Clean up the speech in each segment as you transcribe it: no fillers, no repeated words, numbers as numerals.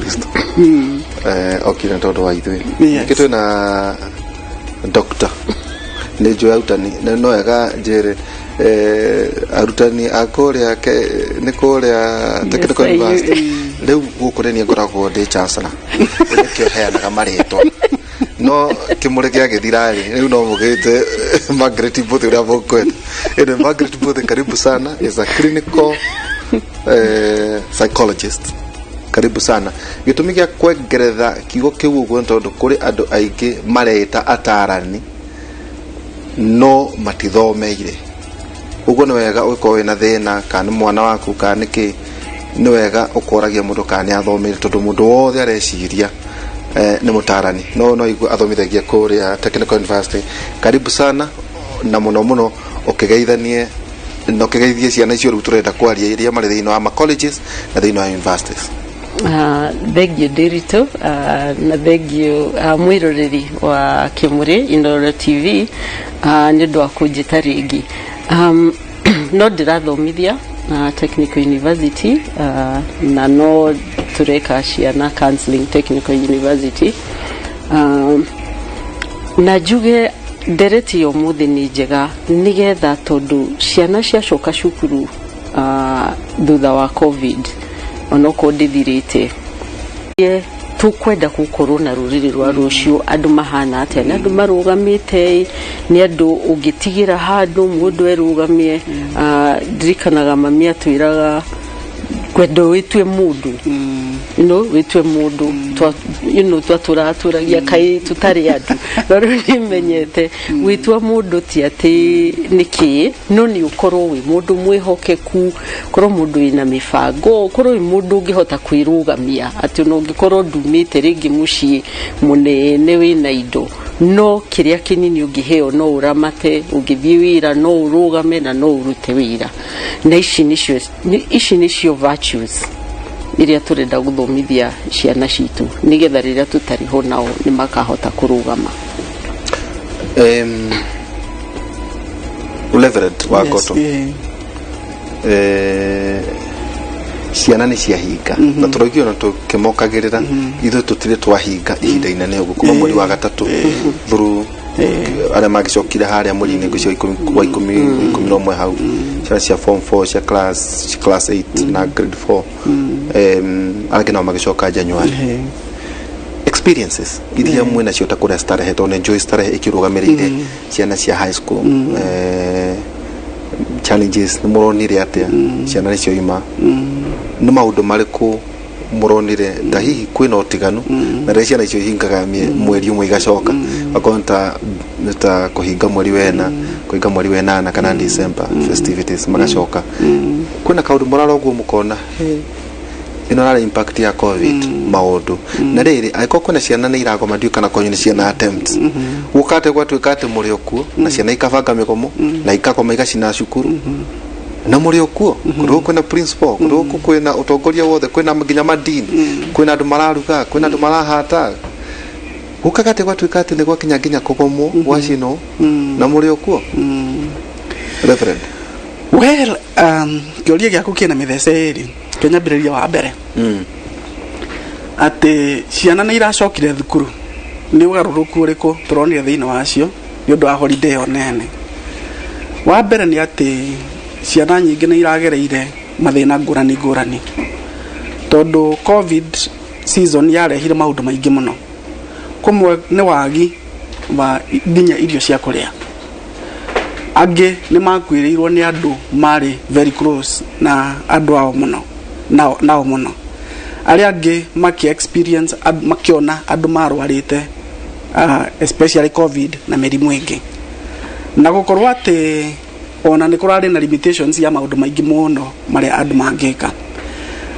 Kristo okire nĩ tondũ wa ithuĩ. Yes. Ningĩ twĩna doctor, nĩ njũĩ arutani na no wega njĩre arutani a kũrĩa nĩ kũrĩa Technical Yes, I University. Rĩu gũkũ nĩ niĩ ngoragwo ndĩ chancellor, nĩkĩo heanaga marĩtwa, no kĩmũrĩ gĩagĩthira rĩ, rĩu no mũgĩte Margaret Mbuthi ũrĩa mũkwenda. Ĩno Margaret Mbuthi, karibu sana, is a clinical psychologist. Karibu sana. Gĩtũmi gĩa kwengeretha kiugo kĩu ũguo nĩ tondũ kũrĩ andũ aingĩ mareĩta atarani no matithomeire. Ũguo nĩ wega ũgĩkorwo wĩna thĩna, kana nĩ mwana waku kana nĩ kĩ, nĩ wega ũkoragia mũndũ kana nĩ athomeire, tondũ mũndũ wothe areciria nĩ mũtarani, no no igue athomithagia kũrĩa Technical University. Karibu sana, na mũno mũno ũkĩgeithanie na ũkĩgeithie ciana icio rĩu tũrenda kwaria, iria marĩ thĩinĩ wa ma colleges na thĩinĩ wa universities. Thengiũ Ndiritu, na thengiũ mwĩroreri wa Kĩmũrĩ Inooro TV nĩ ũndũ wa kũnjĩta rĩngĩ. No ndĩrathomithia Technical University, na no tũreka ciana counseling Technical University. Na njuge ndereti ya ũmũthĩ nĩ njega nĩgetha tondũ ciana ciacoka cukuru thutha wa COVID, onokorwo ndĩthirĩte. Ye, tũkwenda gũkorwo na rũrĩrĩ rwa rũciũ andũ mahana atĩa? Nĩ andũ marũgamĩte, nĩ andũ ũngĩtigĩra handũ mũndũ erũgamie. Ndirikanaga mami atwĩraga kwenda wĩtue mũndũ, wĩtue mũndũ. Twatũraga tũragia kaĩ tũtarĩ andũ, no rĩu nĩmenyete gwĩtua mũndũ ti atĩ nĩ kĩĩ, no nĩ ũkorwo wĩ mũndũ mwĩhokeku, ũkorwo mũndũ wĩna mĩbango, ũkorwo wĩ mũndũ ũngĩhota kwĩrũgamia, atĩ ona ũngĩkorwo ndumĩte rĩngĩ mũciĩ mũnene wĩna indo, no kĩrĩa kĩnini ũngĩheo no ũramate, ũngĩthiĩ wĩra no ũrũgame na no ũrute wĩra. Na ici nĩcio virtues iria tũrenda gũthomithia ciana citũ, nĩgetha rĩrĩa tũtarĩ ho nao nĩ makahota kũrũgama. Reverend wa Yes, Goto, ciana nĩ ciahinga na tũraigua ona tũkĩmokagĩrĩra, ithuĩ tũtirĩ twahinga ihinda inene ũguo kuma mweri wa gatatũ through arĩa mangĩcokire harĩa mweri-inĩ ngũcio wa ikũmi, 11 hau, ciana cia form 4, cia class 8 na grade 4, arĩa angĩ nao magĩcoka January. Experiences iria mwĩ nacio ta kũrĩa Starehe, tondũ nĩ njũĩ Starehe ĩkĩrũgamĩrĩire ciana cia high school, challenges nĩ mũronire atĩa? Ciana nĩcio ima, nĩ maũndũ marĩkũ mũronire ta hihi kwĩna ũtiganu na rĩrĩa ciana icio ihingaga mweri ũmwe igacoka, akorwo nĩ ta kũhinga mweri wena, kũhinga mweri wenana kana December festivities magacoka, kwĩna kaũndũ mũrara ũguo mũkona, "Hey, ĩno arĩ impact ya COVID maũndũ"? Na rĩrĩ, angĩkorwo kwĩna ciana nĩ iragoma, ndiũĩ kana kwanyu nĩ ciana attempts gũka atĩ gwatuĩka atĩ mũrĩ o kuo na ciana ikabanga mĩgomo na ikagoma igacina cukuru na mũrĩ o kuo, kũndũ gũkũ kwĩna principal, kũndũ gũkũ kwĩna ũtongoria wothe, kwĩna nginya madini, kwĩna andũ mararuga, kwĩna andũ marahata, gũkaga atĩ gwatuĩka atĩ nĩ gwakinya nginya kũgomwo gwacinwo na mũrĩ o kuo, Reverend? Well, kĩũria gĩaku kĩna mĩthece ĩrĩ. Kĩnyambĩrĩria wa mbere atĩ ciana nĩ iracokire thukuru, nĩ ũgarũrũku ũrĩkũ tũronire thĩinĩ wacio nĩ ũndũ wa holiday ĩyo nene? Wa mbere nĩ atĩ ciana nyingĩ nĩ iragereire mathĩna ngũrani ngũrani, tondũ COVID season yarehire maũndũ maingĩ mũno. Kũmwe nĩ wagi wa nginya irio cia kũrĩa, angĩ nĩ makuĩrĩirwo nĩ andũ marĩ very close na andũ ao mũno, nao mũno, arĩa angĩ maki experience makĩona andũ marwarĩte, especially COVID na mĩrimũ ĩngĩ, na gũkorwo atĩ ona nĩ kũrarĩ na limitations ya maũndũ maingĩ mũno marĩa andũ mangĩka.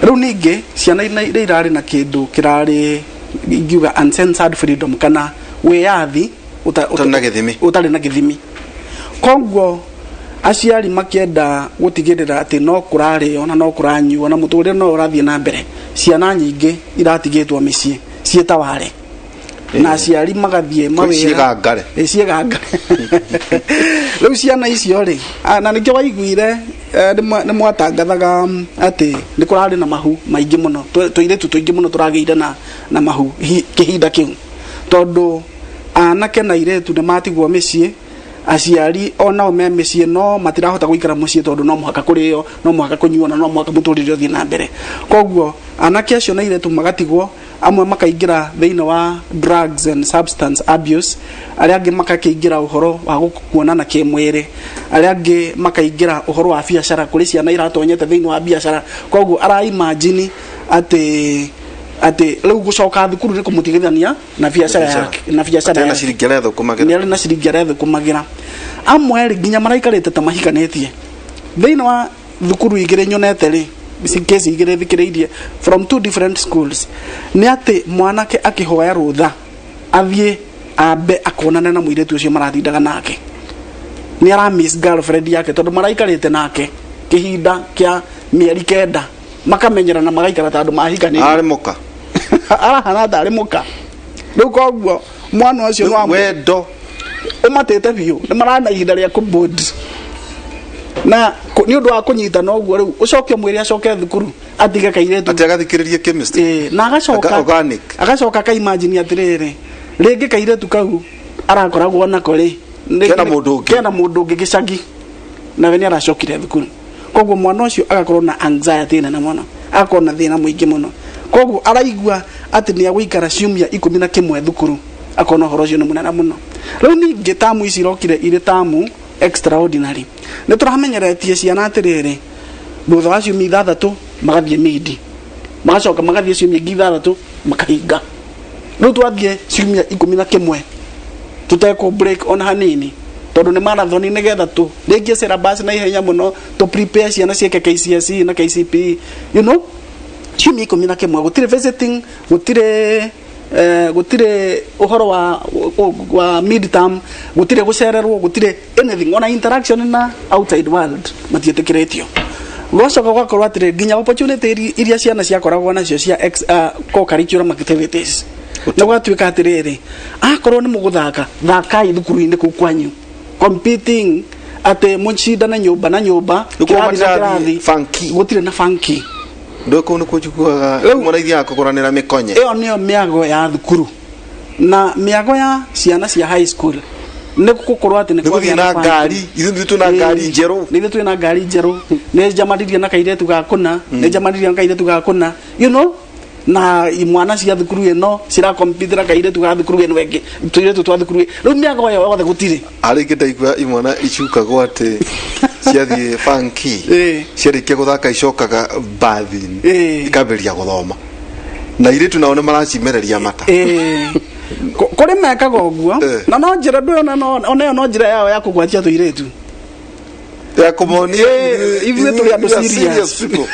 Rĩu ningĩ ciana iria irarĩ na kĩndũ kĩrarĩ ingiuga uncensored freedom kana wĩyathi ũtarĩ na gĩthimi. Ũtarĩ na gĩthimi. Koguo aciari makĩenda gũtigĩrĩra atĩ no kũrarĩo na no kũranyuo na mũtũrĩre no ũrathiĩ na mbere, ciana nyingĩ iratigĩtwo mĩciĩ ciĩtaware na aciari magathiĩ mawĩra. Ciĩgangare. Ĩ, ciĩgangare. Rĩu ciana icio rĩ, na nĩkĩo waiguire nĩ mwatangathaga atĩ nĩ kũrarĩ na mahu maingĩ mũno. Tũirĩtu tũingĩ mũno tũragĩire na mahu kĩhinda kĩu, tondũ anake na airĩtu nĩ matigwo mĩciĩ, aciari onao me mĩciĩ no matirahota gũikara mũciĩ, tondũ no mũhaka kũrĩo, no mũhaka kũnyuo, na no mũhaka mũtũrĩre ũthiĩ na mbere. Koguo anake acio na airĩtu magatigwo, amwe makaingĩra thĩinĩ wa drugs and substance abuse, arĩa angĩ makakĩingĩra ũhoro wa kuonana kĩmwĩrĩ, arĩa angĩ makaingĩra ũhoro wa biacara, kũrĩ ciana iratonyete thĩinĩ wa biacara. Koguo araimagine atĩ rĩu gũcoka thukuru nĩ kũmũtigithania na biacara yake, na biacara Atarĩ na yake. ciringi arethũkũmagĩra. Nĩ arĩ na ciringi arethũkũmagĩra. Amwe rĩ, nginya maraikarĩte ta mahikanĩtie thĩinĩ wa thukuru igĩrĩ nyonete rĩ, ici kesi igĩrĩ thikĩrĩirie from two different schools, nĩ atĩ mwanake akĩhoya rũtha athiĩ ambe akonane na mũirĩtu ũcio maratindaga nake, nĩ ara miss girlfriend yake, tondũ maraikarĩte nake kĩhinda kĩa mĩeri 9, makamenyerana, magaikara ta andũ mahikanĩtie. Arĩ mũka. Arahana tarĩ mũka rĩu. Koguo mwana ũcio no wendo ũmatĩte biũ, nĩ marana ihinda rĩa kũbond na nĩ ũndũ wa kũnyitana ũguo. Rĩu ũcoke ũmwĩre acoke thukuru atige kairĩtu atĩ agathikĩrĩrie chemistry. Ĩĩ, na agacoka Organic. Agacoka akaimagine atĩrĩrĩ, rĩngĩ kairĩtu kau arakoragwo nako rĩ Kena mũndũ ũngĩ. Kena mũndũ ũngĩ gĩcagi, nawe nĩ aracokire thukuru. Koguo mwana ũcio agakorwo na anxiety nene mũno, agakorwo na thĩna mũingĩ mũno. Koguo araigua atĩ nĩ agũikara ciumia 11 thukuru, akona ũhoro ũcio nĩ mũnene mũno. Rĩu ningĩ tamu ici irokire irĩ tamu extraordinary. Nĩ tũramenyeretie ciana atĩrĩrĩ, thutha wa ciumia 6 magathiĩ mid, magacoka magathiĩ ciumia ingĩ 6 makahinga. Rĩu twathiĩ ciumia 11 tutekũ break ona hanini, tondũ nĩ marathon, nĩgetha tu rĩngĩ syllabus na ihenya mũno, tũ prepare ciana ciĩke KCSE na KCPE. Ciumia 11 gũtirĩ visiting, gũtirĩ gũtirĩ ũhoro wa mid term, gũtirĩ gũcererwo, gũtirĩ anything, ona interaction na outside world matiĩtĩkĩrĩtio. Gwacoka gwakorwo atĩrĩ, nginya opportunity iria ciana ciakoragwo nacio cia co-curriculum activities, na gwatuĩka atĩrĩrĩ, akorwo nĩ mũgũthaka, thakai thukuru-inĩ kũu kwanyu, competing atĩ mũcindane nyũmba na nyũmba, Rĩu kũu kĩrathi na matirathiĩ kĩrathi. funky. Gũtirĩ na funky. Ndå kũu nĩ kũnjiguaga Rĩu- mwana ithiaga kũgũranĩra mĩkonye. Ĩyo nĩyo mĩago ya thukuru na mĩago ya ciana cia high school, nĩ gũkorwo atĩ nĩ nĩ gũthiĩ kwagĩa na funky. ngari, ithuĩ twĩ na ngari njerũ. Nĩ ithuĩ twĩ na ngari njerũ, nĩ njamanirie na kairĩtu ga kũna, nĩ njamanirie na kairĩtu ga kũna, na imwana cia thukuru ĩno cirakompitĩra kairĩtu ga thukuru ĩno ĩngĩ, tũirĩtu twa thukuru rĩu mĩago ĩyo yothe gũtirĩ. Arä ingä ndaigua imwana icukagwo atä ciathiä funky, ciarĩkia gũthaka icokaga bathini, ikambĩrĩria gũthoma, na irĩtu nao nĩ maracimereria mata. Ĩĩ. Kũrĩ mekaga ũguo. Na no njĩra ndũyũ, na no ona ĩyo no njĩra yao ya kũgwatia tũirĩtu. Ya kũmonia Ithuĩ tũrĩ andũ we are serious. People.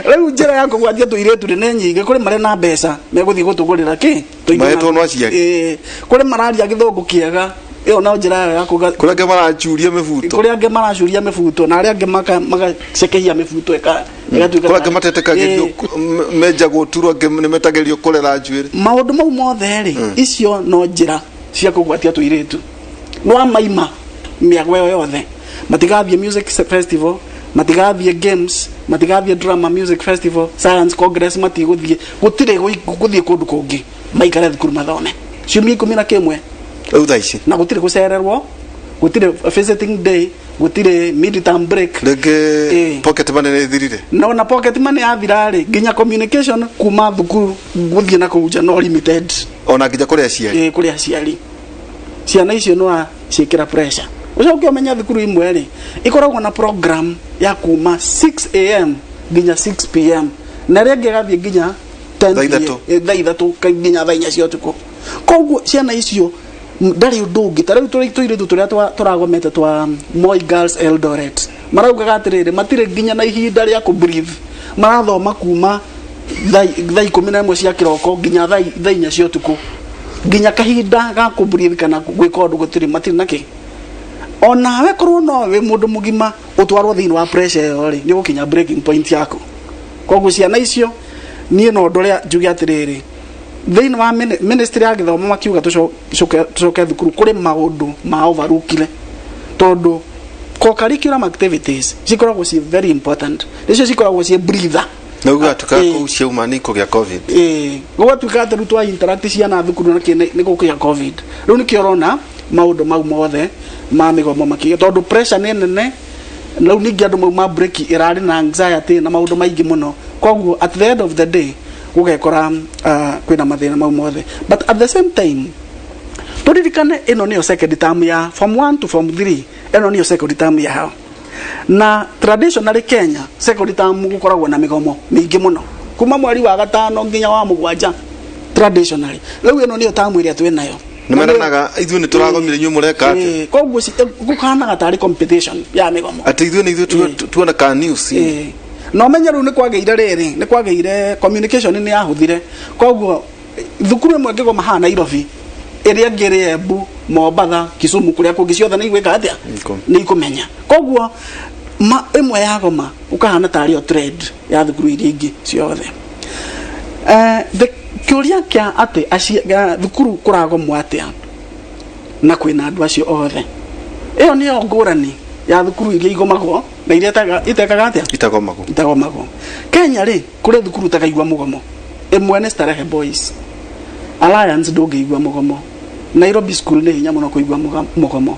Rĩu njĩra ya kũgwatia tũirĩtu rĩ nĩ nyingĩ. Kũrĩ marĩ na mbeca megũthiĩ gũtũgũrĩra kĩ. Tũingĩ Mahetwo nĩ aciari. Ĩĩ. Kũrĩ mararia gĩthũngũ kĩega, ĩyo no njĩra yao ya kũga. Kũrĩa angĩ maracuria mĩbuto. Kũrĩ angĩ maracuria mĩbuto, na arĩa angĩ magacekehia mĩbuto ĩgatuĩka kũrĩa angĩ matetekagĩrio menjagwo turo, angĩ nĩ metagĩrio kũrera njuĩrĩ. Maũndũ mau mothe rĩ, icio no njĩra cia kũgwatia tũirĩtu. Nĩwamaima mĩago ĩyo yothe, matigathiĩ music festival, matigathiĩ games, matigathiĩ drama music festival, science congress, matigũthiĩ, gũtirĩ gũthiĩ kũndũ kũngĩ, maikare thukuru mathome ciumia 11. Rĩu thaa ici Na gũtirĩ gũcererwo, gũtirĩ visiting day, gũtirĩ mid-term break. Rĩngĩ pocket money nĩ ĩthirire. No na pocket money yathira rĩ, nginya communication kuma thukuru gũthiĩ na kũu nja no limited. Ona nginya kũrĩ aciari. Ĩĩ, kũrĩ aciari. Ciana icio no ciĩkĩra pressure. Ũcoke ũmenye thukuru imwe rĩ, ikoragwo na program ya kuma 6 a.m. nginya 6 p.m., na ĩrĩa ĩngĩ ĩgathiĩ nginya 10 Thaa 3. Thaa 3 nginya thaa 4 cia ũtukũ. Koguo ciana icio ndarĩ ũndũ ũngĩ. Ta rĩu tũrĩ tũirĩtu tũrĩa tũragomete twa Moi Girls Eldoret, maraugaga atĩrĩrĩ, matirĩ nginya na ihinda rĩa kũ breathe. Marathoma kuma thaa 11 cia kĩroko nginya thaa 4 cia ũtukũ. Nginya kahinda ga kũ breathe kana gwĩka ũndũ gũtirĩ, matirĩ nakĩ. Onawe korwo no wĩ mũndũ mũgima ũtwarwo thĩinĩ wa pressure ĩyo rĩ, nĩ ũgũkinya breaking point yaku. Koguo ciana icio, niĩ no ndore njuge atĩrĩrĩ, thĩinĩ wa ministry ya gĩthomo makiuga tũcoke thukuru, kũrĩ maũndũ ma overlookire, tondũ Co-curriculum activities cikoragwo ci very important, nicio cikoragwo ci breather. Na ũgatuĩka kũu ciauma nĩ kũgĩa COVID. Ĩĩ, gũgatuĩka atĩ rĩu twa interact ciana thukuru na kĩ nĩ gũkũgĩa COVID. Rĩu nĩkĩo ũrona maũndũ mau mothe ma mĩgomo makĩgĩa, tondũ pressure nĩ nene. Rĩu ningĩ andũ mauma break ĩrarĩ na anxiety na maũndũ maingĩ mũno, koguo at the end of the day gũgekora kwĩna mathĩna mau mothe. But at the same time, tũririkane ĩno nĩyo second term ya form 1 to form 3, ĩno nĩyo second term yao. Na traditionally Kenya, second term gũkoragwo na mĩgomo mĩingĩ mũno kuma mweri wa gatano nginya wa mũgwanja traditionally. Rĩu ĩno nĩyo term ĩrĩa twĩ nayo. Nĩ meranaga, ithuĩ nĩ tũragomire, inyuĩ mũreka atĩa? Ĩĩ, koguo gũkahanaga tarĩ competition ya mĩgomo. Atĩ ithuĩ nĩ ithuĩ tuona ka news. Ĩĩ. Na ũmenye rĩu nĩ kwagĩire rĩrĩ, nĩ kwagĩire communication, nĩ yahũthire, koguo thukuru ĩmwe ĩngĩgoma haha Nairobi, ĩrĩa ĩngĩ ĩrĩ Embu, Mombatha, Kisumu, kũrĩa kũngĩ ciothe nĩ igwĩka atĩa? Nĩ ikũmenya. Koguo ma ĩmwe yagoma ũkahana tarĩ o trend ya thukuru iria ingĩ ciothe. The kĩũria kĩa atĩ thukuru kũragomwo atĩa na kwĩna andũ acio othe, ĩyo nĩyo ngũrani ya thukuru iria igomagwo na iria itekaga atĩa? Itagomagwo. Itagomagwo. Kenya rĩ, kũrĩ thukuru utakaigua mũgomo. Ĩmwe nĩ Starehe Boys. Alliance ndũngĩigua mũgomo. Nairobi School nĩ hinya mũno kũigua mũgomo.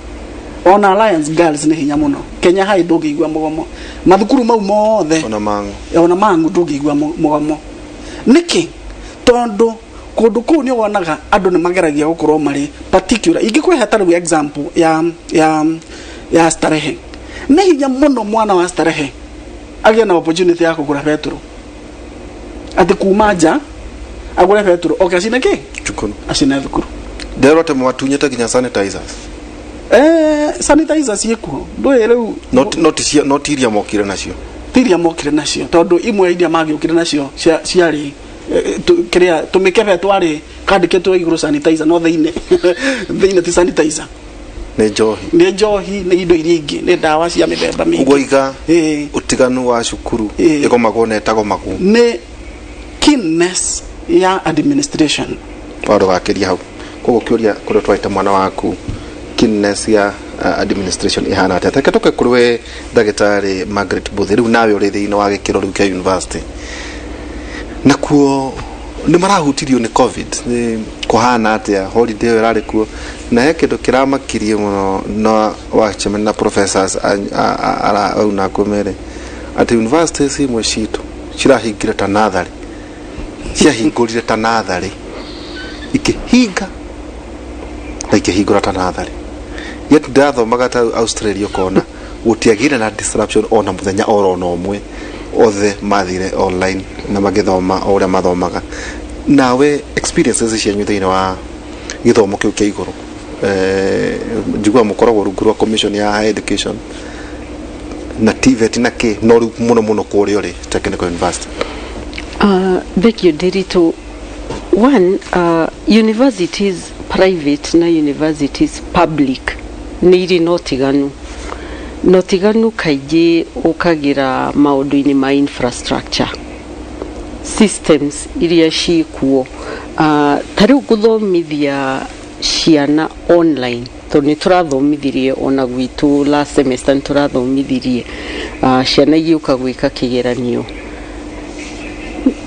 Ona Alliance Girls nĩ hinya mũno. Kenya High ndũngĩigua mũgomo. Mathukuru mau mothe. Ona Mang'u. Ona Mang'u ndũngĩigua mũgomo. Nĩkĩ? Tondũ kũndũ kũu nĩ wonaga andũ nĩ mageragia gũkorwo marĩ particular. Ingĩkũhe ta rĩu example ya Starehe, nĩ hinya mũno mwana wa Starehe agĩe na opportunity ya kũgũra betũrũ, atĩ kuma nja agũre betũrũ oke acine kĩ? Cukuru. Acine thukuru. Nderwo atĩ mwatunyĩte nginya sanitizers. Sanitizer ciĩkuo, ndũĩ rĩu. Not iria mokire nacio. Ti iria mokire nacio, tondũ imwe iria magĩũkire nacio ciarĩ kĩrĩa tũmĩkebe twarĩ kandĩkĩtwo igũrũ sanitizer, no thĩinĩ ti sanitizer. Nĩ njohi. Nĩ njohi, nĩ indo iria ingĩ, nĩ ndawa cia mĩthemba mĩingĩ. Ũguo iga ũtiganu wa cukuru ĩgomagwo na ĩtagomagwo nĩ keenness ya administration. Wa ndũgakĩria hau. Koguo kĩũria kũrĩa ũtwarĩte mwana waku, keenness ya administration ĩhana atĩa? Reke tũke kũrĩ we, ndagĩtarĩ Margaret Bũthĩ. Rĩu nawe ũrĩ thĩinĩ wa gĩkĩro rĩu kĩa university, nakuo nĩ marahutirio nĩ COVID. Nĩ kũhana atĩa? Holiday ĩyo ĩrarĩ kuo na he kĩndũ kĩramakirie mũno na wacemania na professors au nakuo mere atĩ universities imwe citũ cirahingire ta natharĩ, ciahingũrire ta natharĩ, ikĩhinga na ikĩhingũra ta natharĩ. Yet ndĩrathomaga ta Australia, ũkona gũtiagĩire na disruption ona mũthenya oro na ũmwe. Othe mathire online na magĩthoma o ũrĩa mathomaga. Nawe experiences cianyu thĩinĩ wa gĩthomo kĩu kĩa igũrũ, njiguaga mũkoragwo rungu rwa commission ya higher education na TVET na kĩ, no rĩu mũno mũno kũrĩa ũrĩ technical university. Thank you, Ndiritu. One, universities private na universities public nĩ irĩ na ũtiganu, na ũtiganu kaingĩ ũkagĩra maũndũ-inĩ ma infrastructure systems iria ciĩkuo. Ta rĩu gũthomithia ciana online, tondũ nĩ tũrathomithirie ona gwitũ last semester, nĩ tũrathomithirie ciana igĩũka gwĩka kĩgeranio,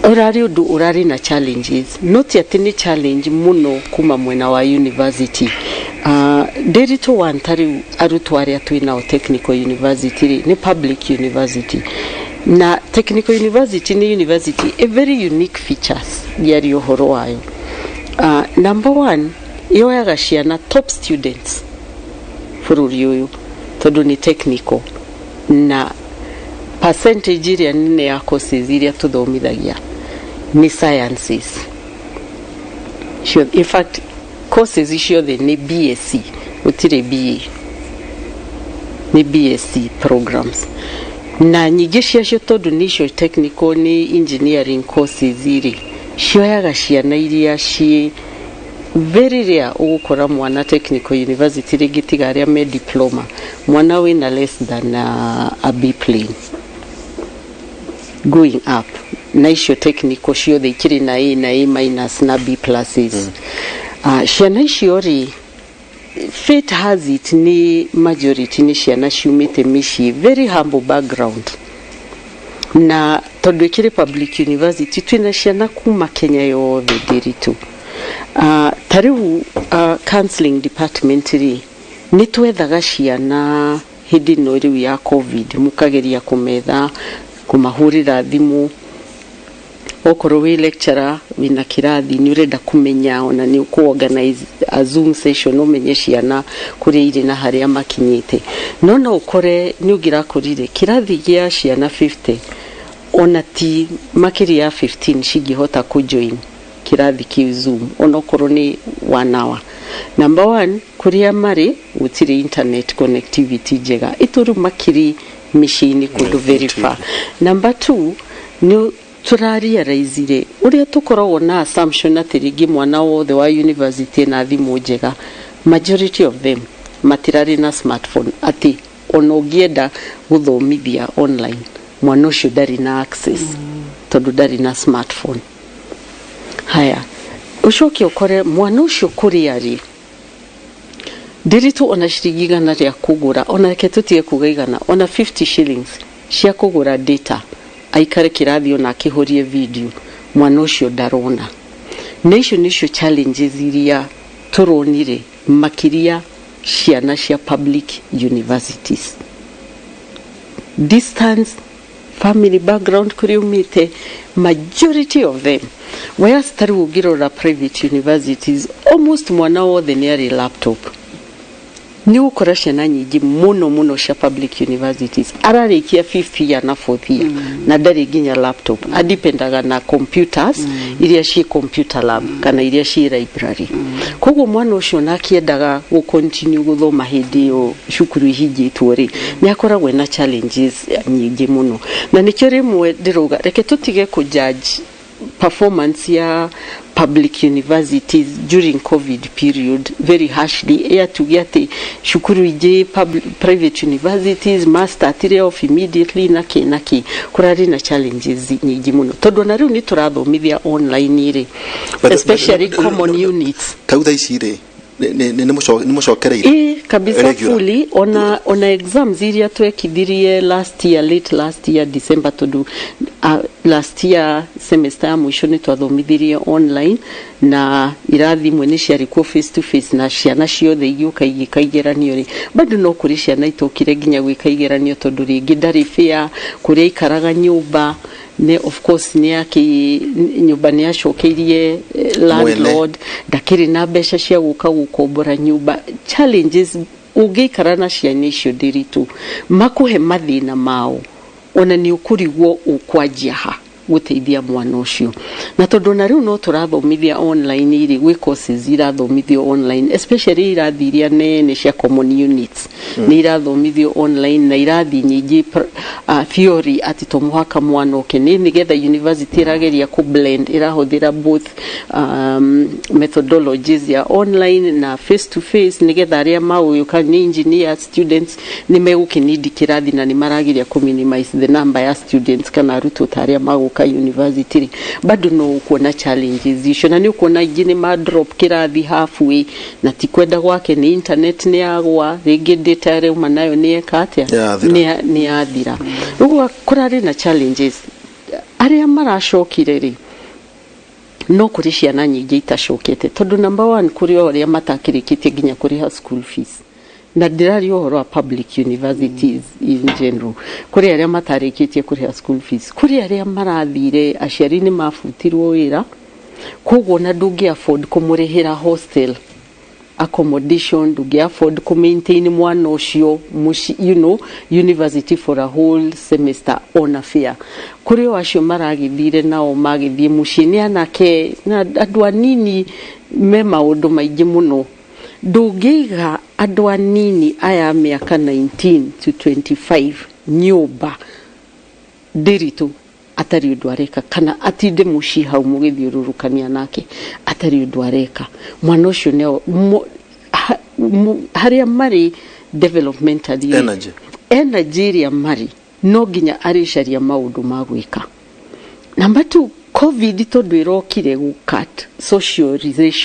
ũrarĩ ũndũ ũrarĩ na challenges, no ti atĩ nĩ challenge mũno kuma mwena wa university. Ndĩritũ one, ta rĩu arutwo arĩa twĩ nao technical university rĩ, nĩ public university, na technical university nĩ university a very unique features ngĩaria ũhoro wayo. Number one, yoyaga ciana top students bũrũri ũyũ, tondũ nĩ technical na percentage ĩrĩa nene ya courses iria tũthomithagia nĩ sciences. In fact, courses ciothe nĩ BSc, gũtirĩ BA, nĩ BSc programs, na nyingĩ ciacio, tondũ nĩcio technical, nĩ engineering courses rĩ, cioyaga ciana iria ciĩ very rare. Ũgũkora mwana technical university rĩngĩ, tiga arĩa me diploma, mwana wĩna less than a B plain going up, na icio technical ciothe ikĩrĩ na A na A minus na B pluses. Ciana icio rĩ, Fate has it nĩ majority nĩ ciana ciumĩte mĩciĩ very humble background, na tondũ ĩkĩrĩ public university, twĩna ciana kuma Kenya yothe, Ndĩritũ. Ta rĩu counseling department rĩ, nĩ twethaga ciana hĩndĩ ĩno rĩu ya COVID, mũkageria kũmetha, kũmahũrĩra thimũ. Okorwo wĩ lecturer wĩna kĩrathi, nĩ ũrenda kũmenya, ona nĩ ũkũ organize a Zoom session, ũmenye ciana kũrĩa irĩ na harĩa makinyĩte. No ũkore nĩ ũngĩrakorire kĩrathi gĩa ciana 50, ona ti makĩria ya 15 cingĩhota kũjoin kĩrathi kĩu Zoom, onokorwo nĩ one hour. Number one, kũrĩa marĩ gũtirĩ internet connectivity njega, ĩtũ rĩu makĩrĩ mĩciĩ-inĩ kũndũ very far. Number two, nĩ tũrarealizire ũrĩa tũkoragwo na assumption atĩ rĩngĩ mwana wothe wa university na thimũ njega. Majority of them matirarĩ na smartphone, atĩ ona ũngĩenda gũthomithia online, mwana ũcio ndarĩ na access tondũ ndarĩ na smartphone. Haya, ũcoke ũkore mwana ũcio kũrĩa arĩ Ndĩritũ, ona ciringi 100 rĩa kũgũra, ona reke tũtige kuga 100, ona 50 shillings cia kũgũra data aikare kĩrathi ona akĩhũrie video, mwana ũcio ndarona. Na icio nĩcio challenges iria tũronire makĩria ciana cia public universities: distance, family background, kũrĩa umĩte, majority of them. Whereas ta rĩu ũngĩrora private universities, almost mwana wothe nĩ arĩ laptop. Nĩ ũgũkora ciana nyingĩ mũno mũno cia public universities ararĩkia fifth year na fourth year na ndarĩ nginya laptop, adipendaga na computers iria ciĩ computer lab kana iria ciĩ library. Koguo mwana ũcio na akĩendaga gũ continue gũthoma hĩndĩ ĩyo cukuru ihingĩtwo rĩ, nĩ akoragwo na challenges nyingĩ mũno. Na nĩkĩo rĩmwe ndĩrauga reke tũtige kũ judge performance ya public universities during COVID period very harshly, ya tuge atĩ cukuru ingĩ private universities ma startire off immediately na kĩ na kĩ. Kũrarĩ na challenges nyingĩ mũno, tondũ ona rĩu nĩ tũrathomithia online rĩ, especially common units. Ta thaa ici rĩ, nĩ mũcokereire? Ĩ, kabisa. Regular. Fully. Ona exams iria twekithirie last year, late last year December, tondu last year semester ya mũico nĩ twathomithirie online, na irathi imwe nĩ ciarĩ kuo face to face, na ciana ciothe igĩũka igĩka igeranio rĩ, bado no kũrĩ ciana itokire nginya gwĩka igeranio, tondũ rĩngĩ ndarĩ fair kũrĩa aikaraga nyũmba nĩ, of course, nĩ akĩ nyũmba nĩ acokeirie landlord, ndakĩrĩ na mbeca cia gũka gũkombora nyũmba. Challenges ũngĩikara na ciana icio, Ndĩritũ, makũhe mathĩna mao, ona nĩ ũkũrigwo ũkwanjia ha gũteithia mwana ũcio. Na tondũ na rĩu no tũrathomithia online rĩ, gwĩ courses irathomithio online, especially irathi iria nene cia common units nĩ irathomithio online, na irathi nyingĩ theory, atĩ to mũhaka mwana oke, nĩ nĩgetha university ĩrageria kũ blend, ĩrahũthĩra both methodologies ya online na face to face, nĩgetha arĩa maũyũka nĩ engineer students nĩ megũkĩnindi kĩrathi, na nĩ marageria kũ minimize the number ya students kana arutwo ta arĩa magũka university rĩ. Bado no ũkuona challenges icio, na nĩ ũkuona aingĩ nĩ ma drop kĩrathi halfway, na ti kwenda gwake, nĩ internet nĩ yagwa, rĩngĩ data ĩrĩa nayo nĩ eka atĩa? Yathira. Nĩ yathira. Rĩu kũrarĩ na challenges. Arĩa maracokire rĩ, no kũrĩ ciana nyingĩ itacokete, tondũ number one, kũrĩ o arĩa matakĩrĩkĩtie nginya kũrĩha school fees, na ndĩraria ũhoro wa public universities in general. Kũrĩ arĩa matarĩkĩtie kũrĩha school fees, kũrĩ arĩa marathire aciari nĩ mabutirwo wĩra, koguo na ndũngĩ afford kũmũrĩhĩra hostel accommodation, ndũngĩ afford kũ maintain mwana ũcio mũci, university for a whole semester ona fare. Kũrĩ o acio maragĩthire nao magĩthiĩ mũciĩ nĩ anake na andũ anini me maũndũ maingĩ mũno. Ndũngĩiga andũ anini aya a mĩaka 19 to 25 nyũmba, Ndĩritũ, atarĩ ũndũ areka, kana atinde mũciĩ hau mũgĩthiũrũrũkania nake atarĩ ũndũ areka. Mwana ũcio nĩ harĩa marĩ developmentally, Energy. Energy ĩrĩa marĩ, no nginya arĩcaria maũndũ ma gwĩka. Number two, COVID tondũ ĩrokire gũ cut social relation.